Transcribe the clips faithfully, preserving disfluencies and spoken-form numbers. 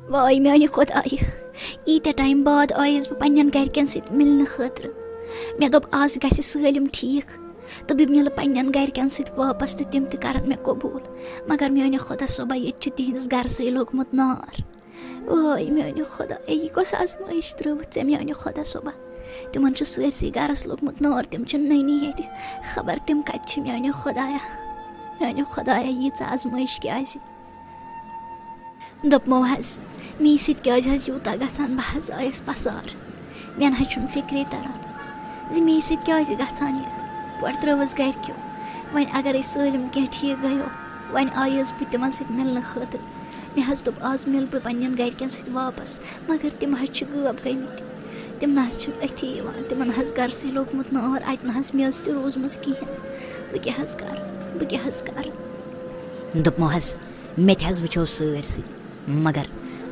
واے میانہِ خۄدایہِ، ییٖتیٛاہ ٹایم بعد آیس بہٕ پننٮ۪ن گرِکٮ۪ن سۭتۍ مِلنہٕ خٲطرٕ۔ مےٚ دوٚپ، آز گژھِ سٲلِم ٹھیٖک تہٕ بہٕ مِلہٕ پننٮ۪ن گرِکٮ۪ن سۭتۍ واپس تہٕ تِم تہِ کرن مےٚ قبوٗل۔ مگر میانہِ خۄدا صٲبا، ییٚتہِ چھُ تِہنٛدِس گرسٕے لوٚگمُت نار۔ واے میانہِ خۄدایہِ، یہِ کۄس آزمٲیش ترٲوٕتھ ژےٚ میانہِ خۄدا صٲبا؟ تِمن چھُ سٲرسٕے گرس لوٚگمُت نار، تِم چھِ نٔنی ییٚتہِ۔ خبر تِم کتہِ چھِ میانہِ خۄدایا، میانہِ خۄدایا، ییٖژاہ آزمٲیش کیازِ؟ دوٚپمو حظ، مے سۭتۍ کیازِ حظ یوٗتاہ گژھان؟ بہٕ حظ آیس پسار۔ مےٚ نہ حظ چھُنہٕ فِکرے تران زِ مے سۭتۍ کیازِ گژھان یہِ۔ گۄڈٕ ترٲوٕس گرِکیو، وۄنۍ اگرے سٲلِم کینٛہہ ٹھیٖک گٔیو، وۄنۍ آیس بہٕ تِمن سۭتۍ مِلنہٕ خٲطرٕ۔ مےٚ حظ دوٚپ، آز مِلہٕ بہٕ پننٮ۪ن گرِکٮ۪ن سۭتۍ واپس، مگر تِم حظ چھِ غٲب گٔمٕتۍ۔ تِم نہ حظ چھِنہٕ أتھی یِوان، تِمن حظ گرسٕے لوٚگمُت نار، اتہِ نہ حظ میٚژ تہِ روٗزمٕژ کِہیٖنۍ۔ بہٕ کیٛاہ حظ کرٕ، بہٕ کیٛاہ حظ کرٕ؟ دوٚپمو حظ، مےٚ تہِ حظ وٕچھو سٲرسٕے، مگر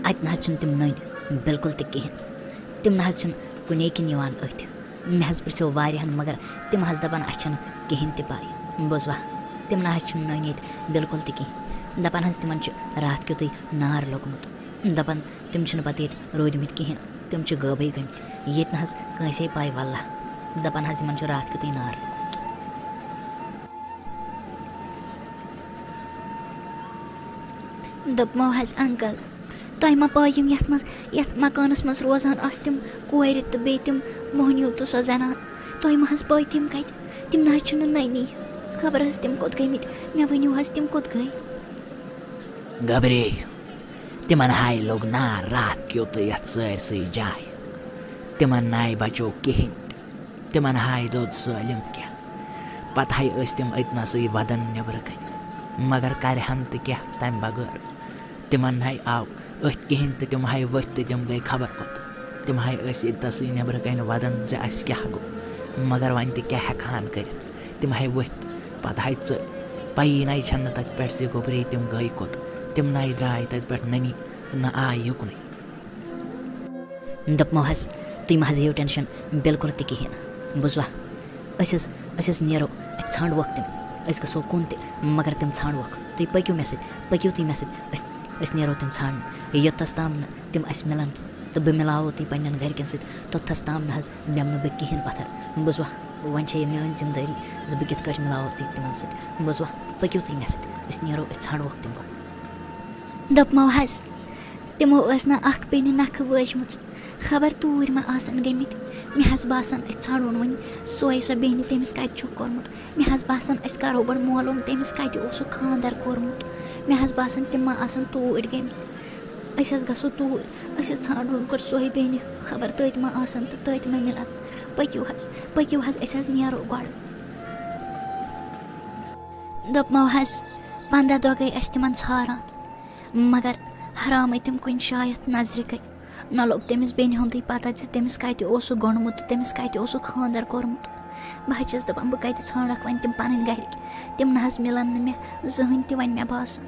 اتہِ نہ حظ چھِنہٕ تِم نٔنۍ بِلکُل تہِ کِہیٖنۍ۔ تِم نہ حظ چھِنہٕ کُنے کِنۍ یِوان أتھۍ۔ مےٚ حظ پرٛژھیو واریاہن، مگر تِم حظ دپان، اسہِ چھنہٕ کِہیٖنۍ تہِ پاے۔ بوزوا، تِم نہ حظ چھِنہٕ نٔنۍ ییٚتہِ بِلکُل تہِ کِہیٖنۍ۔ دپان حظ، تِمن چھُ راتھ کیُتُے نار لوٚگمُت۔ دپان، تِم چھِنہٕ پتہٕ ییٚتہِ روٗدمٕتۍ کِہیٖنۍ، تِم چھِ غٲبٕے گٔمٕتۍ۔ ییٚتہِ نہ حظ کٲنٛسے پاے، واللہ۔ دپان حظ، یِمن چھُ راتھ کیُتُے نار لوٚگمُت۔ دوٚپمو حظ، انکل، تۄہہِ ما پاے یِم یتھ منٛز، یتھ مکانس منٛز روزان آسہٕ تِم کورِ تہٕ بیٚیہِ تِم موہنیو تہٕ سۄ زنان؟ تۄہہِ ما حظ پاے تِم کتہِ؟ تِم نہ حظ چھِنہٕ نٔنی۔ خبر حظ تِم کوٚت گٔمٕتۍ؟ مےٚ ؤنِو حظ، تِم کوٚت گٔے؟ گبرے، تِمن ہاے لوٚگ نار راتھ کیُتھ یتھ سٲرسٕے جایہِ۔ تِمن ناے بچو کِہیٖنۍ تہِ۔ تِمن ہاے دوٚد سٲلِم کینٛہہ۔ پتہٕ ہاے ٲسۍ تِم أتۍ نسٕے ودان نیٚبرٕ کنہِ۔ مگر کرِہن تہِ کیٛاہ تمہِ بغٲر؟ تِمن ناے آو أتھۍ کِہیٖنۍ تہٕ تِم ہاے ؤتھۍ تہٕ تِم گٔے خبر کوٚت۔ تِم ہاے ٲسۍ ییٚتہِ تسٕے نیٚبرٕ کنہِ ودان زِ اسہِ کیٛاہ گوٚو۔ مگر وۄنۍ تہِ کیٛاہ ہٮ۪کہٕ ہن کٔرِتھ؟ تِم ہاے ؤتھۍ، پتہٕ ہاے ژٔلۍ۔ پَیی نَے چھَنہٕ تَتہِ پٮ۪ٹھ زِ گوٚبری تِم گٔے کوٚت۔ تِم نَے درٛاے تَتہِ پٮ۪ٹھ نٔنی تہٕ نہ آے یُکنُے۔ دوٚپمو حظ، تُہۍ مہ حظ ہیٚیِو ٹٮ۪نشَن بِلکُل تہِ کِہیٖنۍ۔ بوٗزوا؟ أسۍ حظ، أسۍ حظ نیرو، أسۍ ژھانٛڈوکھ تِم۔ أسۍ گژھو کُن تہِ، مگر تِم ژھانٛڈوکھ۔ تُہۍ پٔکِو مےٚ سۭتۍ، پٔکِو تُہۍ مےٚ سۭتۍ۔ أسۍ، أسۍ نیرو تِم ژھانٛڈنہِ۔ یوٚتَس تام نہٕ تِم اَسہِ مِلَن تہٕ بہٕ مِلاوو تُہۍ پنٛنٮ۪ن گَرِکٮ۪ن سۭتۍ، توٚتَس تام نہ حظ بیٚہمہٕ نہٕ بہٕ کِہیٖنۍ پَتھَر۔ بوٗزوا؟ وۄنۍ چھےٚ یہِ میٛٲنۍ ذِمہٕ دٲری زِ بہٕ کِتھ کٲٹھۍ مِلاوو تُہۍ تِمَن سۭتۍ۔ بوٗزوا؟ پٔکِو تُہۍ مےٚ سۭتۍ، أسۍ نیرو، أسۍ ژھانٛڈوکھ تِم گۄڈٕ۔ دوٚپمو حظ، تِمو ٲس نہ اکھ بیٚنہِ نکھٕ وٲجمٕژ، خبر توٗرۍ ما آسن گٔمٕتۍ۔ مےٚ حظ باسان، أسۍ ژھانٛڈون وۄنۍ سۄے سۄ بیٚنہِ، تٔمِس کتہِ چھُکھ کوٚرمُت۔ مےٚ حظ باسان، أسۍ کرو گۄڈٕ معلوم، تٔمِس کتہِ اوسُکھ خانٛدر کوٚرمُت۔ مےٚ حظ باسان، تِم ما آسن توٗرۍ گٔمٕتۍ۔ أسۍ حظ گژھو توٗرۍ، أسۍ حظ ژھانٛڈون گۄڈٕ سۄے بیٚنہِ، خبر تٔتۍ ما آسن تہٕ تٔتۍ ما مِلن۔ پٔکِو حظ، پٔکِو حظ، أسۍ حظ نیرو گۄڈٕ۔ دوٚپمو حظ، پنٛداہ دۄہ گٔے اَسہِ تِمن ژھاران۔ مگر حرامٕے تِم کُنہِ شایَتھ نظرِ گٔے۔ نہ لوٚگ تٔمِس بیٚنہِ ہُنٛدُے پتہ زِ تٔمِس کتہِ اوسُکھ گوٚنڈمُت تہٕ تٔمِس کتہِ اوسُکھ خانٛدر کوٚرمُت۔ بہٕ حظ چھَس دَپان، بہٕ کتہِ ژھانٛڈکھ وۄنۍ تِم پنٕنۍ گرِکۍ؟ تِم نہ حظ مِلن نہٕ مےٚ زٕہٕنۍ تہِ وۄنۍ، مےٚ باسان۔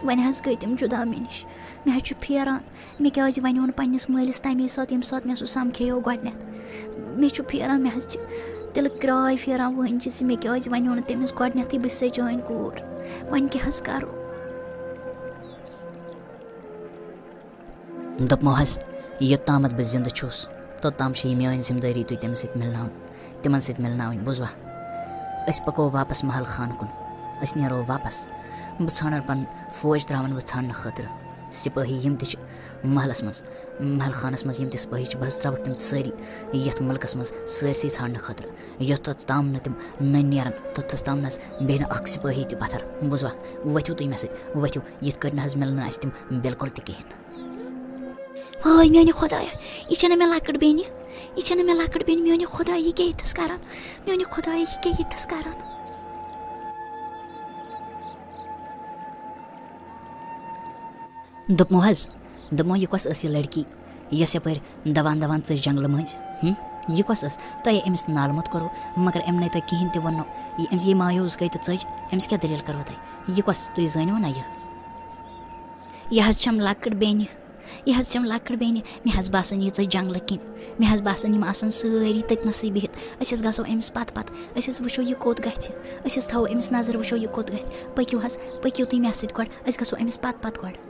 وۄنۍ حظ گٔے تِم جُدا مےٚ نِش۔ مےٚ حظ چھُ پھیران، مےٚ کیٛازِ وَنیو نہٕ پنٛنِس مٲلِس تَمے ساتہٕ، ییٚمہِ ساتہٕ مےٚ سُہ سَمکھییو گۄڈٕنٮ۪تھ؟ مےٚ چھُ پھیران، مےٚ حظ چھِ تِلہٕ کرٛاے پھیران وٕنۍ چھِ زِ مےٚ کیٛازِ وَنیو نہٕ تٔمِس گۄڈٕنٮ۪تھٕے، بہٕ چھسے چٲنۍ کوٗر۔ وۄنۍ کیٛاہ حظ کَرو؟ دوٚپمو حظ، یوٚتامَتھ بہٕ زِندٕ چھُس، توٚتام چھِ یہِ میٛٲنۍ ذِمہٕ دٲری تُہۍ تٔمِس سۭتۍ مِلناوُن، تِمَن سۭتۍ مِلناوٕنۍ، بوٗزوا؟ أسۍ پَکو واپَس محل خانہٕ کُن، أسۍ نیرو واپَس۔ بہٕ ژھانٛڈَن پَنُن فوج ترٛاوَن بہٕ ژھانٛڈنہٕ خٲطرٕ۔ سِپٲہی یِم تہِ چھِ محلَس منٛز، محل خانَس منٛز یِم تہِ سِپٲہی چھِ، بہٕ حظ ترٛاوَکھ تِم سٲری یَتھ مُلکَس منٛز سٲرسٕے ژھانٛڈنہٕ خٲطرٕ۔ یوٚتَتھ تام نہٕ تِم نٔنۍ نیرَن، توٚتَتھ تام نہ حظ بیٚیہِ نہٕ اَکھ سِپٲہی تہِ پَتھَر۔ بوٗزوا؟ ؤتھِو تُہۍ مےٚ سۭتۍ، ؤتھِو، یِتھ کٲٹھۍ نہ حظ مِلَن نہٕ اَسہِ تِم بِلکُل تہِ کِہیٖنۍ۔ واے میٛانہِ خۄدایا، یہِ چھَنہٕ مےٚ لۄکٕٹ بیٚنہِ، یہِ چھَنہٕ مےٚ لۄکٕٹ بیٚنہِ، میٛانہِ خۄدایا، یہِ کیٛاہ ییٚتَس کَران؟ میٛانہِ خۄدایا، یہِ کیٛاہ ییٚتَس کَران؟ دوٚپمو حظ، دوٚپمو، یہِ کۄس ٲس یہِ لڑکی، یۄس یپٲرۍ دوان دوان ژٔج جنگلہٕ مٔنٛزۍ؟ ہم؟ یہِ کۄس ٲس؟ تۄہہِ أمِس نالہٕ موٚت کوٚروٕ، مگر أمۍ نے تۄہہِ کِہیٖنۍ تہِ ووٚننو۔ یہِ، أمۍ، یہِ مایوٗس گٔے تہٕ ژٔج، أمِس کیٛاہ دٔلیٖل کٔروٕ تۄہہِ؟ یہِ کۄس، تُہۍ زٲنِو نا یہِ؟ یہِ حظ چھَم لۄکٕٹ بیٚنہِ، یہِ حظ چھَم لۄکٕٹ بیٚنہِ۔ مےٚ حظ باسان، یہِ ژٔج جنگلہٕ کِنۍ۔ مےٚ حظ باسان، یِم آسَن سٲری تٔتۍ نَسٕے بِہِتھ۔ أسۍ حظ گژھو أمِس پتہٕ پتہٕ، أسۍ حظ وٕچھو، یہِ کوٚت گژھِ۔ أسۍ حظ تھاوو أمِس نظر، وٕچھو، یہِ کوٚت گژھِ۔ پٔکِو حظ، پٔکِو تُہۍ مےٚ سۭتۍ گۄڈٕ، أسۍ گژھو أمِس پتہٕ پتہٕ گۄڈٕ۔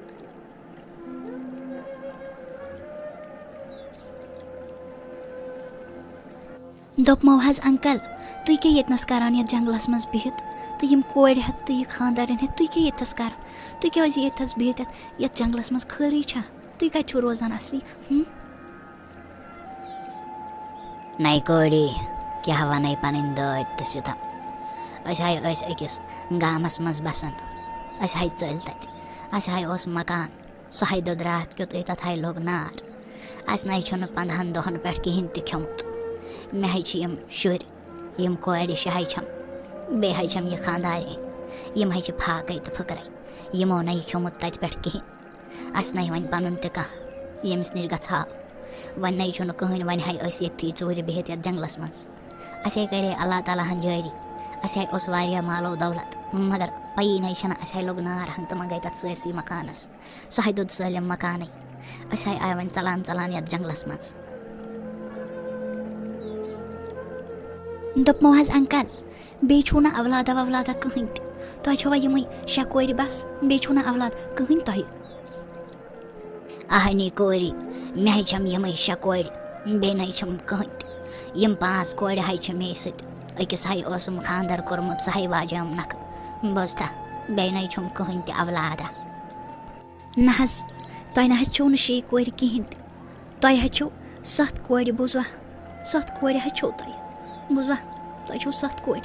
دوٚپمو حظ، انکل، تُہۍ کیٛاہ ییٚتنَس کران یَتھ جنگلَس منٛز بِہِتھ؟ تہٕ یِم کورِ ہٮ۪تھ تہٕ یہِ خانٛدارِنۍ ہٮ۪تھ، تُہۍ کیٛاہ ییٚتتھَس کران؟ تُہۍ کیٛاہ حظ ییٚتتھَس بِہِتھ یَتھ، یَتھ جنگلَس منٛز؟ خٲرٕے چھا؟ تُہۍ کَتہِ چھِو روزان اصلی؟ ہُم؟ نَے کورِ، کیٛاہ وَنَے پَنٕنۍ دٲدۍ تہٕ سِتَم۔ أسۍ ہاے ٲسۍ أکِس گامَس منٛز بَسان۔ أسۍ ہاے ژٔلۍ تَتہِ۔ اَسہِ ہاے اوس مکان۔ سُہ ہاے دوٚد راتھ کیُتھ، أتھۍ تَتھ ہاے لوٚگ نار۔ اَسہِ نَے چھُنہٕ پنٛدہَن دۄہَن پٮ۪ٹھ کِہیٖنۍ تہِ کھیوٚمُت۔ مےٚ ہاے چھِ یِم شُرۍ، یِم کورِ شےٚ ہاے چھَم، بیٚیہِ ہاے چھَم یہِ خانٛدارِنۍ۔ یِم ہاے چھِ فاقَے تہٕ فٕکرَے۔ یِمو نَے کھیوٚمُت تَتہِ پٮ۪ٹھ کِہیٖنۍ۔ اَسہِ نَے وۄنۍ پَنُن تہِ کانٛہہ، ییٚمِس نِش گژھٕ ہاو۔ وۄنۍ نَے چھُنہٕ کٕہٕنۍ، وۄنۍ ہاے أسۍ ییٚتھی ژوٗرِ بِہِتھ یَتھ جنٛگلَس منٛز۔ اَسہِ ہاے کَرے اللہ تعالیٰ ہَن یٲری۔ اَسہِ ہاے اوس واریاہ مال و دولت، مگر پَیی نَے چھَنہٕ اَسہِ ہاے لوٚگ نار ہَنٛگ تہٕ منٛگَے تَتھ سٲرسٕے مکانَس۔ سُہ ہاے دوٚد سٲلِم مکانٕے۔ أسۍ ہاے آے وۄنۍ ژَلان ژَلان یَتھ جنٛگلَس منٛز۔ دوٚپمو حظ، انکل، بیٚیہِ چھُو نہٕ اولادہ وولادہ کٕہٕنۍ تہِ؟ تۄہہِ چھَوا یِمَے شےٚ کورِ بَس؟ بیٚیہِ چھُو نہٕ اولاد کٕہٕنۍ تۄہہِ؟ اہنی کورِ، مےٚ ہَے چھَم یِمَے شےٚ کورِ، بیٚیہِ نَے چھَم کٕہٕنۍ تہِ۔ یِم پانٛژھ کورِ ہَے چھِ مے سۭتۍ۔ أکِس ہَے اوسُم خانٛدر کوٚرمُت، سُہ ہَے واجیوم نَکھٕ۔ بوزتھا، بیٚیہِ نَے چھُم کٕہٕنۍ تہِ اولادہ۔ نہ حظ، تۄہہِ نہ حظ چھِو نہٕ شے کورِ کِہیٖنۍ تہِ۔ تۄہہِ حظ چھِو ستھ کورِ، بوٗزوا؟ ستھ کورِ حظ چھِو تۄہہِ۔ بوٗزوا؟ تۄہہِ چھِو ستھ کورِ۔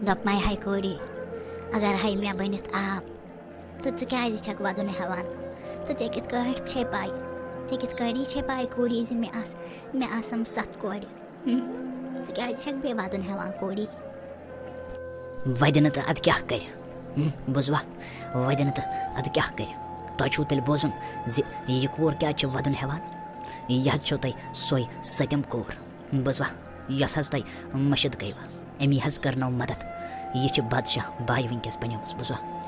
دوٚپمَے ہَے کورِ، اگر ہَے مےٚ بٔنِتھ آو، تہٕ ژٕ کیٛازِ چھَکھ وَدُن ہٮ۪وان؟ تہٕ ژےٚ کِتھ کٲٹھۍ چھے پَے؟ ژےٚ کِتھ کٲٹھی چھے پَے، کوٗری، زِ مےٚ آس-، مےٚ آسَم ستھ کورِ؟ ہُم؟ ژٕ کیٛازِ چھَکھ بیٚیہِ وَدُن ہٮ۪وان، کوٗری؟ وَدِ نہٕ تہٕ اَدٕ کیٛاہ کَرِ؟ ہُم؟ بوٗزوا؟ وَدِ نہٕ تہٕ اَدٕ کیٛاہ کَرِ؟ تۄہہِ چھُو تیٚلہِ بوزُن زِ یہِ کوٗر کیٛازِ چھِ وَدُن ہٮ۪وان؟ یہِ حظ چھو تۄہہِ سۄے سٔتِم کوٗر۔ بوٗزوا؟ یۄس حظ تۄہہِ مٔشِد گٔیوٕ، أمی حظ کٔرنو مدد۔ یہِ چھِ بادشاہ باے وٕنکیٚس بنیمٕژ، بوٗزوا؟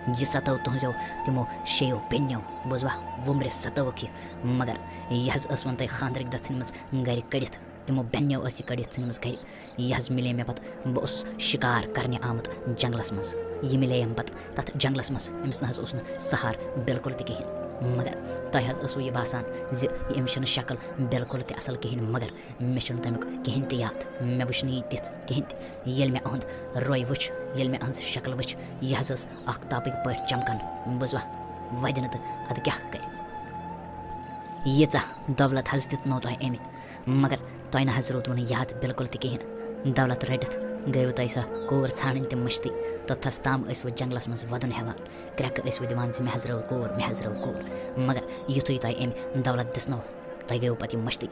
یہِ ستٲو تُہنٛزیو تِمو شیٚیو بیٚنیو، بوٗزوا؟ وُمرِ ستٲوٕکھ یہِ، مگر یہِ حظ ٲس وۄنۍ تۄہہِ خانٛدرٕکۍ دۄہ ژھٕنمٕژ گرِ کٔڑِتھ۔ تِمو بیٚنیو ٲس یہِ کٔڑِتھ ژھٕنمٕژ گرِ۔ یہِ حظ مِلے مےٚ پتہٕ، بہٕ اوسُس شِکار کرنہِ آمُت جنگلس منٛز۔ یہِ مِلے یِم پتہٕ تتھ جنگلس منٛز۔ أمِس نہ حظ اوس نہٕ سہار بالکل تہِ کِہیٖنۍ۔ مگر تۄہہِ حظ ٲسوٕ یہِ باسان زِ أمِس چھَنہٕ شکل بالکل تہِ اصل کِہیٖنۍ، مگر مےٚ چھُنہٕ تَمیُک کِہیٖنۍ تہِ یاد۔ مےٚ وٕچھ نہٕ یہِ تِژھ کِہیٖنۍ تہِ۔ ییٚلہِ مےٚ أہُنٛد روے وٕچھ، ییٚلہِ مےٚ أہٕنٛز شکل وٕچھ، یہِ حظ ٲس آفتابٕکۍ پٲٹھۍ چمکان۔ بوٗزوا؟ وَدِ نہٕ تہٕ اَدٕ کیٛاہ کَرِ؟ ییٖژاہ دولت حظ دِتنو تۄہہِ أمۍ، مگر تۄہہِ نہ حظ روٗدوٕ نہٕ یاد بالکل تہِ کِہیٖنۍ۔ دولت رٔٹِتھ گٔیوٕ تۄہہِ سۄ کوٗر ژھانٛڈٕنۍ تہِ مٔشتٕے۔ توٚتتھَس تام ٲسوٕ جنٛگلَس منٛز وَدُن ہٮ۪وان، کرٛٮ۪کہٕ ٲسوٕ دِوان زِ مےٚ حظ رٲو کوٗر، مےٚ حظ رٲو کوٗر۔ مگر یُتھُے تۄہہِ أمۍ دولت دِژنو، تۄہہِ گٔیوٕ پَتہٕ یہِ مٔشتٕے۔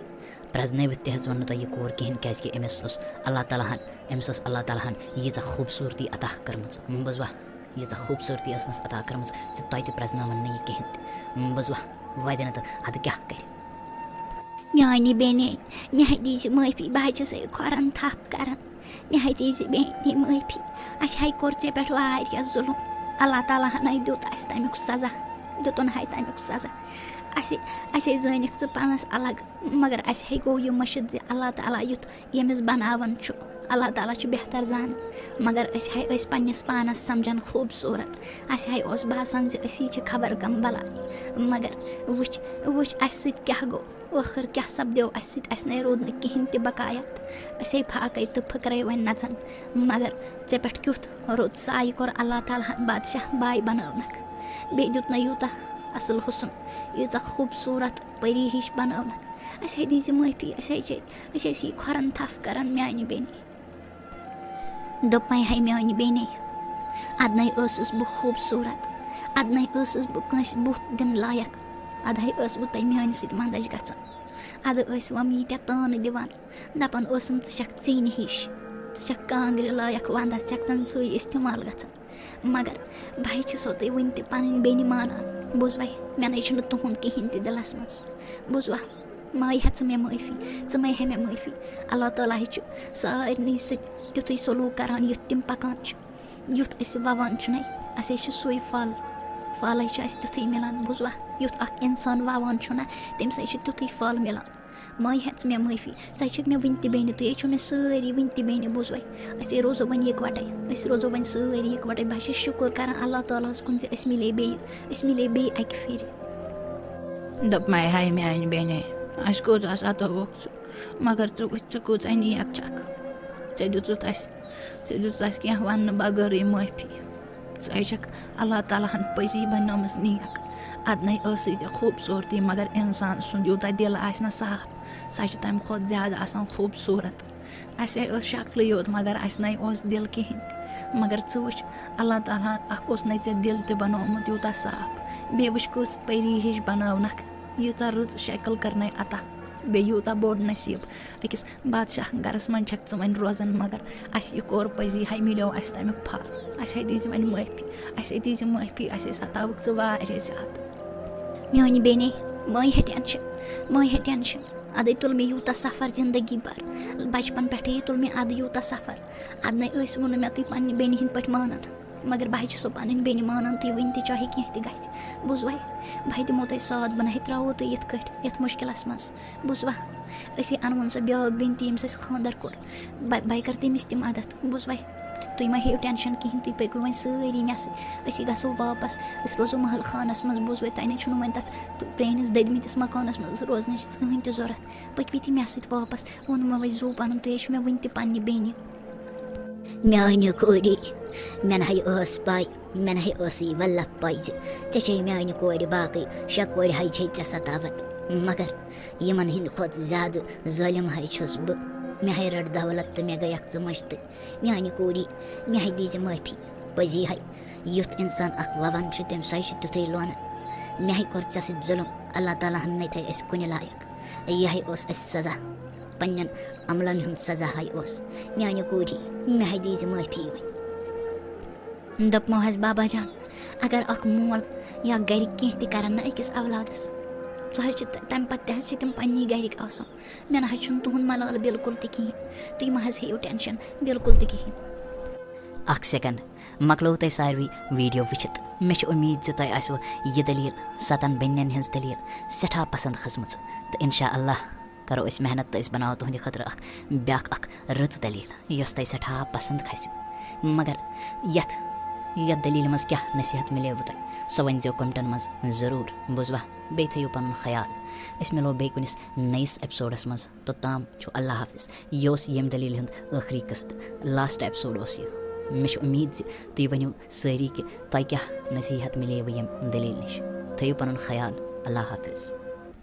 پرٛزنٲوِتھ تہِ حظ ووٚن نہٕ تۄہہِ یہِ کوٗر کِہیٖنۍ، کیٛازِکہِ أمِس اوس اللہ تعالیٰ ہَن، أمِس ٲس اللہ تعالیٰ ہَن ییٖژاہ خوٗبصوٗرتی عطا کٔرمٕژ۔ بوٗزوا؟ ییٖژاہ خوٗبصوٗرتی ٲسنَس عطا کٔرمٕژ زِ تۄہہِ تہِ پرٛزنٲوٕن نہٕ یہِ کِہیٖنۍ تہِ۔ بوٗزوا؟ وَدِ نہٕ تہٕ اَدٕ کیٛاہ کَرِ؟ میٛانہِ بیٚنے، مےٚ ہَے دیٖزِ معٲفی، بہٕ حظ چھَسَے کھۄرَن تھَپھ کَران۔ مےٚ ہَے دیٖزِ بیٚنے معٲفی۔ اَسہِ ہَے کوٚر ژےٚ پٮ۪ٹھ واریاہ ظُلُم۔ اللہ تعالیٰ ہَن ہَے دیُت اَسہِ تَمیُک سزا، دیُتُن ہَے تَمیُک سزا۔ اَسہِ، اَسے زٲنِکھ ژٕ پانَس الگ۔ مگر اَسہِ ہے گوٚو یہِ مٔشِتھ زِ اللہ تعالیٰ یُتھ ییٚمِس بناوان چھُ، اللہ تعالیٰ چھُ بہتر زانان۔ مگر أسۍ ہے ٲسۍ پنٛنِس پانَس سَمجھان خوٗبصوٗرت۔ اَسہِ ہے اوس باسان زِ أسی چھِ خبر کَم بَلاے۔ مگر وٕچھ، وٕچھ اَسہِ سۭتۍ کیٛاہ گوٚو، ٲخٕر کیٛاہ سَپدیو اَسہِ سۭتۍ۔ اَسہِ نَے روٗد نہٕ کِہیٖنۍ تہِ بقایت۔ أسے فاقَے تہٕ فٕکرَے وۄنۍ نَژان۔ مگر ژےٚ پٮ۪ٹھ کیُتھ رُت سایہِ کوٚر اللہ تعالیٰ ہَن بادشاہ باے بنٲونَکھ۔ بیٚیہِ دیُت نَے یوٗتاہ اَصٕل حُسُن، ییٖژاہ خوٗبصوٗرت پٔری ہِش بنٲونَکھ۔ اَسہِ ہے دیٖزِ معٲفی، اَسہِ ہے چھے، أسۍ ٲسی کھۄرَن تھَپھ کَران میٛانہِ بیٚنہِ۔ دوٚپمَے ہے میٛانہِ بیٚنہِ، اَدٕ نَے ٲسٕس بہٕ خوٗبصوٗرت، اَدٕ نَے ٲسٕس بہٕ کٲنٛسہِ بُتھ دِنہٕ لایق، اَدٕ ہے ٲس بہٕ تۄہہِ میٛانہِ سۭتۍ منٛدَچھ گژھان۔ اَدٕ ٲسۍ وَم ییٖتیٛاہ تانہٕ دِوان، دَپان ٲسٕم، "ژٕ چھَکھ ژِنہِ ہِش، ژٕ چھَکھ کانٛگرِ لایق وَنٛدَس، چھَکھ ژَن سُے اِستعمال گژھان۔" مگر بہٕ ہے چھَسو تۄہہِ وٕنہِ تہِ پَنٕنۍ بیٚنہِ مانان۔ بوٗزوَے، مےٚ نَے چھُنہٕ تُہُنٛد کِہیٖنۍ تہِ دِلَس منٛز۔ بوٗزوا؟ مَے ہےٚ ژٕ مےٚ معٲفی، ژٕ مَے ہےٚ مےٚ معٲفی۔ اللہ تعالیٰ ہے چھُ سارنٕے سۭتۍ تیُتھُے سلوٗک کَران، یُتھ تِم پَکان چھِ، یُتھ أسۍ وَوان چھُ نَے، اَسہِ ہے چھُ سُے پھل، پھل ہے چھُ اَسہِ تیُتھُے مِلان۔ بوٗزوا؟ یُتھ اَکھ اِنسان وَوان چھُ نہ، تٔمِس ہے چھُ تیُتھُے پھل مِلان۔ ماے ہٮ۪ژ مےٚ معٲفی، ژٕ چھکھ مےٚ وٕنہِ تہِ بیٚنہِ، تُہۍ ہے چھِو مےٚ سٲری وٕنہِ تہِ بیٚنہِ، بوٗزوَے؟ أسۍ ہے روزو وۄنۍ یِکوَٹَے، أسۍ روزو وۄنۍ سٲری یِکوَٹَے۔ بہٕ چھَس شُکُر کَران اللہ تعالیٰ ہَس کُن زِ أسۍ مِلے بیٚیہِ، أسۍ مِلے بیٚیہِ اَکہِ پھِرِ۔ دوٚپمَے ہاے میٛانہِ بیٚنہِ، اَسہِ کوٗتاہ ستووُکھ ژٕ، مگر ژٕ وٕچھ ژٕ کۭژاہ نیک چھَکھ۔ ژےٚ دِژُتھ اَسہِ، ژےٚ دِژُتھ اَسہِ کینٛہہ وَننہٕ بغٲرٕے معٲفی۔ ژٕ ہے چھَکھ اللہ تعالیٰ ہَن پٔزی بَنٲومٕژ نیک۔ اَدٕ نَے ٲسٕے ژےٚ خوٗبصوٗرتی، مگر اِنسان سُنٛد یوٗتاہ دِل آسہِ نہ صاف، سۄ چھِ تَمہِ کھۄتہٕ زیادٕ آسان خوٗبصوٗرت۔ اَسہِ ہے ٲس شکلٕے یوت، مگر اَسہِ نَے اوس دِل کِہیٖنۍ تہِ۔ مگر ژٕ وٕچھ، اللہ تعالیٰ ہَن اَکھ اوس نَے ژےٚ دِل تہِ بَنومُت یوٗتاہ صاف، بیٚیہِ وٕچھ کۭژ پٔری ہِش بَنٲونَکھ، ییٖژاہ رٕژ شکل کٔرنَے عطا، بیٚیہِ یوٗتاہ بوٚڑ نصیٖب۔ أکِس بادشاہ گرس منٛز چھکھ ژٕ وۄنۍ روزان، مگر اَسہِ یہِ کوٚر پٔزی، ہاے مِلیو اَسہِ تَمیُک پھل۔ اَسہِ ہے دیٖزِ وۄنۍ معٲفی، اَسہِ ہے دیٖزِ معٲفی، اَسہِ ہے ستاوُکھ ژٕ واریاہ زیادٕ۔ میٛانہِ بیٚنے، مہٕ ہے ٹٮ۪نشن، مہٕ ہے ٹٮ۪نشن۔ اَدَے تُل مےٚ یوٗتاہ سفر زندگی بھر، بچپن پٮ۪ٹھٕے تُل مےٚ اَدٕ یوٗتاہ سفر۔ اَدٕ نَے ٲسۍ ووٚنُن مےٚ تُہۍ پننہِ بیٚنہِ ہِنٛدۍ پٲٹھۍ مانان، مگر بہٕ ہے چھَسو پنٕنۍ بیٚنہِ مانان، تُہۍ ؤنۍ تہِ چاہے کینٛہہ تہِ گژھِ، بوٗزوَے؟ بہٕ ہے دِمو تۄہہِ ساتھ، بہٕ نَے ترٛاوو تُہۍ یِتھ کٲٹھۍ یَتھ مُشکلس منٛز۔ بوٗزوا؟ أسۍ ہے اَنوُن سۄ بیٛاکھ بیٚنہِ تہِ، ییٚمِس اَسہِ خانٛدر کوٚر۔ بہٕ، بہٕ ہے کَرٕ تٔمِس تہِ مدد، بوٗزوَے؟ تُہۍ مہ ہیٚیِو ٹٮ۪نشَن کِہیٖنۍ، تُہۍ پٔکِو وۄنۍ سٲری مےٚ سۭتۍ۔ أسۍ ہے گژھو واپَس، أسۍ روزو محل خانَس منٛز، بوٗزوَے؟ تۄہہِ نَے چھُنہٕ وۄنۍ تَتھ پرٛٲنِس دٔدمٕتِس مکانَس منٛز روزنٕچ کٕہٕنۍ تہِ ضوٚرَتھ۔ پٔکِو تہِ مےٚ سۭتۍ واپَس، ووٚنمَے وۄنۍ زُو پَنُن، تُہۍ ہے چھِو مےٚ وٕنہِ تہِ پنٛنہِ بیٚنہِ۔ میٛانہِ کورِ، مےٚ نہ ہے ٲس پَے، مےٚ نہ ہے ٲسٕے وَلہ پَے زِ ژےٚ چھے میٛانہِ کورِ باقٕے شےٚ کورِ ہے چھے ژےٚ ستاوان۔ مگر یِمن ہٕنٛدِ کھۄتہٕ زیادٕ ظٲلِم ہے چھُس بہٕ۔ مےٚ ہے رٔٹ دولت تہٕ مےٚ گٔیَکھ ژٕ مٔشتٕے۔ میٛانہِ کوٗری، مےٚ ہے دیٖزِ معٲفی۔ پٔزی ہے، یُتھ اِنسان اکھ وَوان چھُ، تٔمِس ہے چھُ تیُتھُے لونان۔ مےٚ ہے کوٚر ژےٚ سۭتۍ ظُلُم، اللہ تعالیٰ ہن نَے تھٲے أسۍ کُنہِ لایق۔ یہِ ہے اوس اَسہِ سزا، پنٛنٮ۪ن عملن ہُنٛد سزا ہے اوس۔ میٛانہِ کوٗری، مےٚ ہے دیٖزِ معٲفی وۄنۍ۔ دوٚپمو حظ بابا جان، اگر اکھ مول یا گرِکۍ کینٛہہ تہِ کرن نہ أکِس اولادس، سُہ حظ چھِ تہ-، تمہِ پتہٕ تہِ حظ چھِ تِم پننی گرِکۍ آسان۔ مےٚ نہ حظ چھُنہٕ تُہُنٛد ملالہٕ بالکل تہِ کِہیٖنۍ، تُہۍ مہ حظ ہیٚیِو ٹٮ۪نشن بالکل تہِ کِہیٖنۍ۔ اکھ سیکنڈ، مۄکلوو تۄہہِ ساروٕے ویڈیو وٕچھِتھ؟ مےٚ چھِ اُمید زِ تۄہہِ آسِوٕ یہِ دٔلیٖل، ستن بیٚنٮ۪ن ہٕنٛز دٔلیٖل، سٮ۪ٹھاہ پسند کھٔژمٕژ، تہٕ انشاء اللہ کرو أسۍ محنت تہٕ أسۍ بناوو تُہنٛدِ خٲطرٕ اکھ بیاکھ اکھ رٕژ دٔلیٖل، یۄس تۄہہِ سٮ۪ٹھاہ پسند کھسہِ۔ مگر یتھ، یتھ دٔلیٖلہِ منٛز کیٛاہ نصیحت مِلیوٕ تۄہہِ، سۄ ؤنۍزیو کمنٹن منٛز ضروٗر، بوٗزوا؟ بیٚیہِ تھٲیِو پنُن خیال۔ أسۍ مِلو بیٚیہِ کُنِس نٔیِس ایپیسوڈس منٛز۔ توٚتام چھُ اللہ حافظ۔ یہِ اوس ییٚمہِ دٔلیٖلہِ ہُنٛد ٲخری قٕسط، لاسٹ ایپیسوڈ اوس یہِ۔ مےٚ چھِ اُمید زِ تُہۍ ؤنِو سٲری کہِ تۄہہِ کیٛاہ نصیحت مِلیوٕ ییٚمہِ دٔلیٖلہِ نِش۔ تھٲیِو پنُن خیال۔ اللہ حافظ۔